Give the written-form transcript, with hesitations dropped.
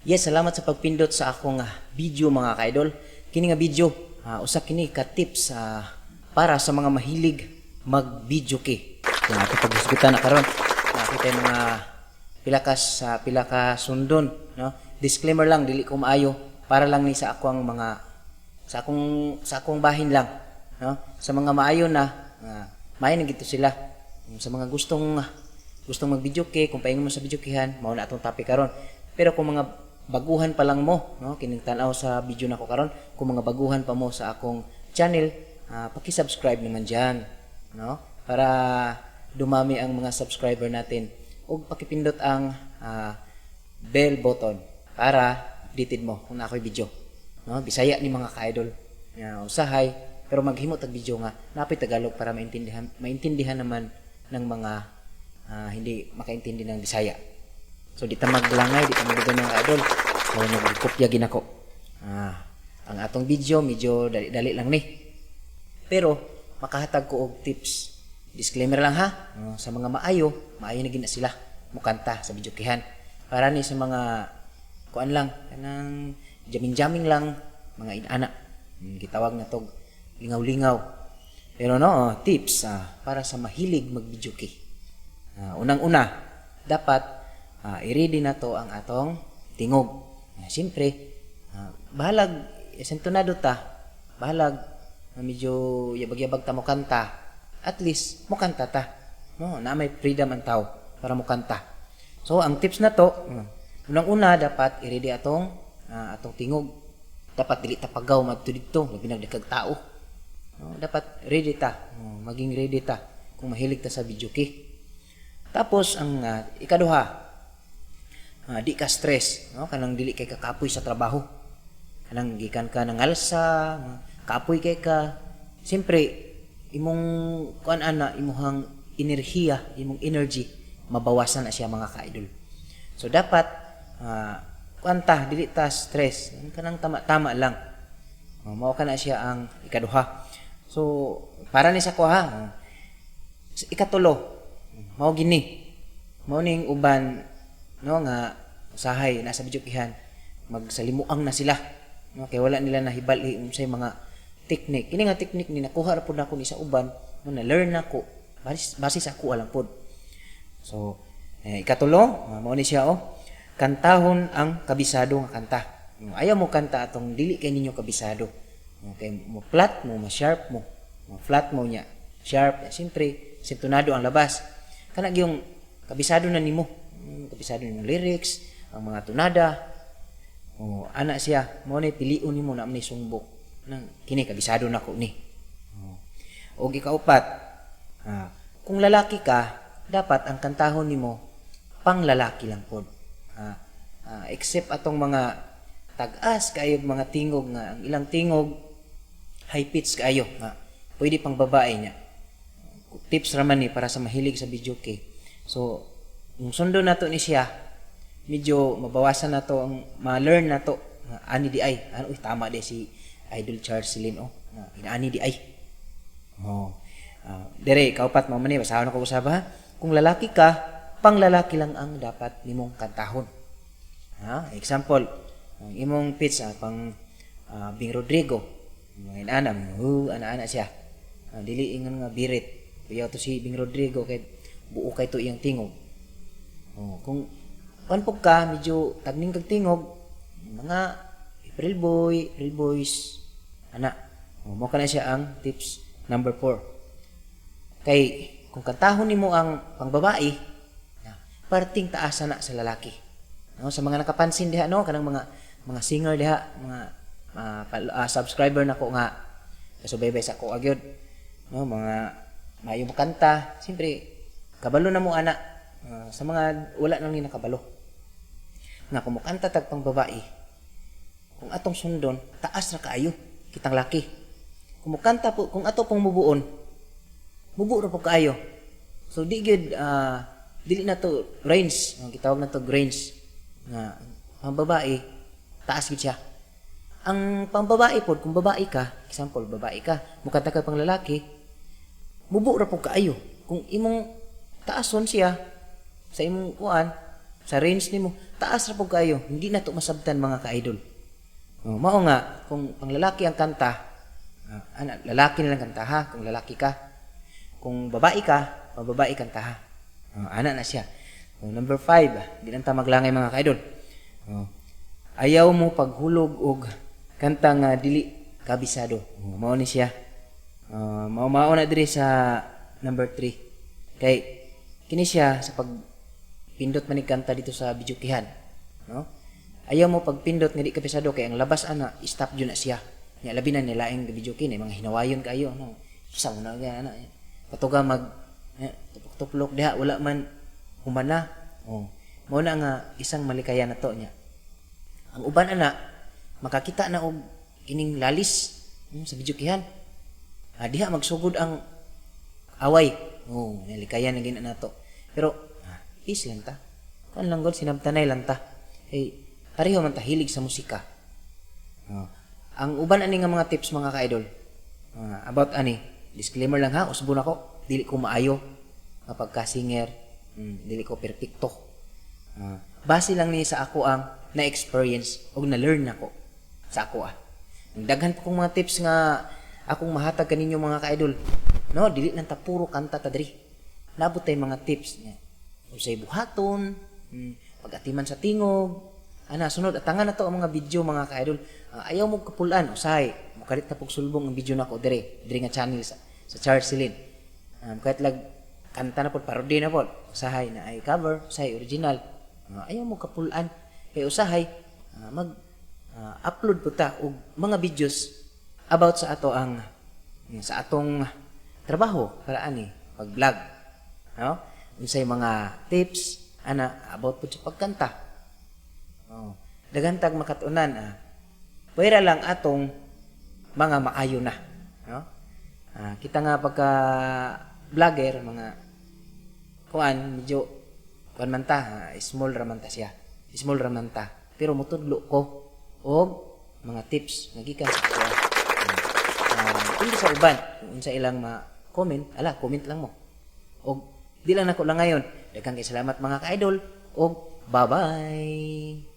Yes, salamat sa pagpindot sa akong video, mga ka-idol. Kini nga video, usa kini ka tips para sa mga mahilig mag-videoke. Kung ato paghisgutan na karon, nakita yung mga pila ka sa pila ka sundon, no? Disclaimer lang, dili ko maayo, para lang ni sa ako ang mga sa akong bahin lang, no? Sa mga maayo na, maayo na gito sila. Sa mga gustong gustong mag-videoke, kung paingon mo sa videokehan, mao na atong topic karon. Pero kung mga baguhan pa lang mo, no, kining tan-aw sa video nako karon, kung mga baguhan pa mo sa akong channel, paki-subscribe naman diyan, no? Para dumami ang mga subscriber natin. Ug pakipindot ang bell button para updated mo kung naa ko'y video. No, Bisaya ni, mga ka-idol. Ya, usahay pero maghimo tag video nga napay Tagalog para maintindihan maintindihan naman ng mga hindi makaintindi ng Bisaya. So di ta maglangay, di ta magdugay, mga ka-idol. So magkopya ginako. Ang atong video medyo dali-dali lang ni. Pero makahatag ko og tips. Disclaimer lang ha, no, sa mga maayo, maayo na gina sila mukanta sa videokehan. Para ni sa mga kuan lang, kanang jamming-jamming lang, mga inana. Gitawag na tog lingaw-lingaw. Pero no, oh, tips para sa mahilig mag-videoke. Unang-una, dapat i-ready na to ang atong tingog. Siyempre, bahalag sentonado ta, bahalag medyo yabag-yabag ta mo kanta, at least mo kanta ta. No, na may freedom ang tao para mo kanta. So, ang tips na to, unang-una dapat i-ready atong tingog. Dapat dili ta pagaw madto didto, labi na kag tao. No, dapat ready ta, no, maging ready ta kung mahilig ta sa videoke. Tapos ang ikaduha, di ka stress, no? Kanang dili kay kakapoy sa trabaho. Kanang gikan ka ng alsa, kapoy kay ka. Siyempre, imong kuan ana, imuhang enerhiya, imong energy mabawasan na siya, mga ka-idol. So dapat kuan ta, dili ta stress, kanang tama-tama lang. Oh, mao kana siya ang ikaduha. So para ni sa kuha, sa ikatulo, mao gini. Mao ning uban, no, nga usahay nasa videokehan magsalimuang na sila, no, kay wala nila nahibal-i unsay mga technique. Kini nga technique ni nakuha ra pud nako ni sa uban, no, na learn nako base, base sa ako lang pud. So, ikatulo, mao ni siya oh. Kantahon ang kabisado nga kanta. Ayaw mo kanta atong dili kay ninyo kabisado. Okay, mo flat mo, ma sharp mo. Mo flat mo niya. Sharp, siyempre, sintonado ang labas. Kana gyung kabisado na nimo. Kabisado nimo lyrics, ang mga tunada. Oh, ana siya, mo ni pilion nimo na ni sungbok. Nang kini kabisado nako ni. Oh. Og ikaupat, kung lalaki ka, dapat ang kantahon nimo pang lalaki lang pod. Except atong mga tag-as kayo mga tingog nga ang ilang tingog high pitch kaayo nga pwede pang babae niya. Tips raman ni para sa mahilig sa videoke. So, kung sundo nato ni siya, medyo mabawasan na to ang ma-learn na to nga ani di ay ano, uy, tama di si Idol Charles Celine, oh, nga inaani di ay. Oh. Dere kaupat mo man ni basahon ako usab ha. Kung lalaki ka, pang lalaki lang ang dapat nimong kantahon. Ha? Example, ang imong pitch pang Bing Rodrigo, mga inana, hu, ana-ana siya. Dili ingon nga birit. Kuyaw to si Bing Rodrigo kay buo kay to iyang tingog. Oh, kung kuan po ka, medyo tagning kag tingog, mga April Boy, April Boys, ana. Oh, mo kana siya ang tips number 4. Kay kung kantahon nimo ang pangbabae, na, parting taasan na sa lalaki. No, sa mga nakapansin diha, no, kanang mga mga singer diha, mga subscriber nako nga kasubaybay sa ako agyod, no, mga maayo mo kanta, siyempre kabalo na mo ana. Sa mga wala nang ni nakabalo. Nga kung mokanta tag pang babae, kung atong sundon, taas ra kaayo kitang laki. Kung mokanta po, kung ato pong mubuon, mubo ra po kaayo. So di gyud dili na to range, ang gitawag na to range nga ang babae taas gyud siya. Ang pambabae pod, kung babae ka, example, babae ka, mukanta ka pang lalaki, mubo ra po kaayo. Kung imong taason siya sa imong kuan, Sa range nimo, taas ra pud kayo, hindi na to masabtan, mga ka-idol. Oh, mao nga kung ang lalaki ang kanta, ana, lalaki na lang kanta ha, kung lalaki ka. Kung babae ka, babae kanta ha. Oh, ana na siya. Oh, number 5, di lang ta maglangay, mga ka-idol. Oh, ayaw mo paghulog og kanta nga dili kabisado. Oh, mao ni siya. Mao mao na diri sa number 3. Kay kini siya sa pag pindot man ni kanta dito sa videokehan, no? Ayaw mo pagpindot nga di kabisado kay ang labas ana, stop jud na siya. Nya labi na nilaing videoke ni mga hinawayon kayo, no. Sa mo na ana. Patuga mag tuplok-tuplok diha, wala man humana. Oh. Mao na nga isang malikayan na to niya. Ang uban ana makakita na og kining lalis sa videokehan. Diha magsugod ang away. Oh, nalikayan na gina nato. Pero peace lang ta. Kuan lang god, sinabtanay lang ta. Hey, pareho man ta hilig sa musika. Oh. Ang uban ani nga mga tips, mga ka-idol. About ani, disclaimer lang ha, usbon ako, dili ko maayo nga pagka-singer, dili ko perpekto. Base lang ni sa ako ang na-experience o na-learn nako sa ako ah. Ang daghan pa kong mga tips nga akong mahatag kaninyo, mga ka-idol. No, dili lang ta puro kanta ta diri. Nabot tay mga tips niya. Unsay buhaton, pag-atiman sa tingog. Ana, sunod atangan na to ang mga video, mga ka-idol. Ayaw mo kapulan usahay. Mukalit na pug sulbong ang video nako dire, dire nga channel sa Charles Celine. Kahit lag kanta na pod, parody na pod, usahay na ay cover, usahay original. Ayaw mo kapulan kay usahay mag upload po ta og mga videos about sa ato ang sa atong trabaho para ani pag-vlog, no? Unsay mga tips ana about pud sa pagkanta. Oh, daghan tag makatunan ah. Pwera lang atong mga maayo na, no? Kita nga pagka vlogger, mga kuan, medyo kuan man ta, small ra man ta siya. Small ra man ta. Pero mutudlo ko og mga tips nga gikan sa ako. Hindi sa uban, kung unsa ilang ma-comment, ala, comment lang mo. Og di lang nako lang ngayon. Daghang kay salamat, mga ka-idol, og bye-bye.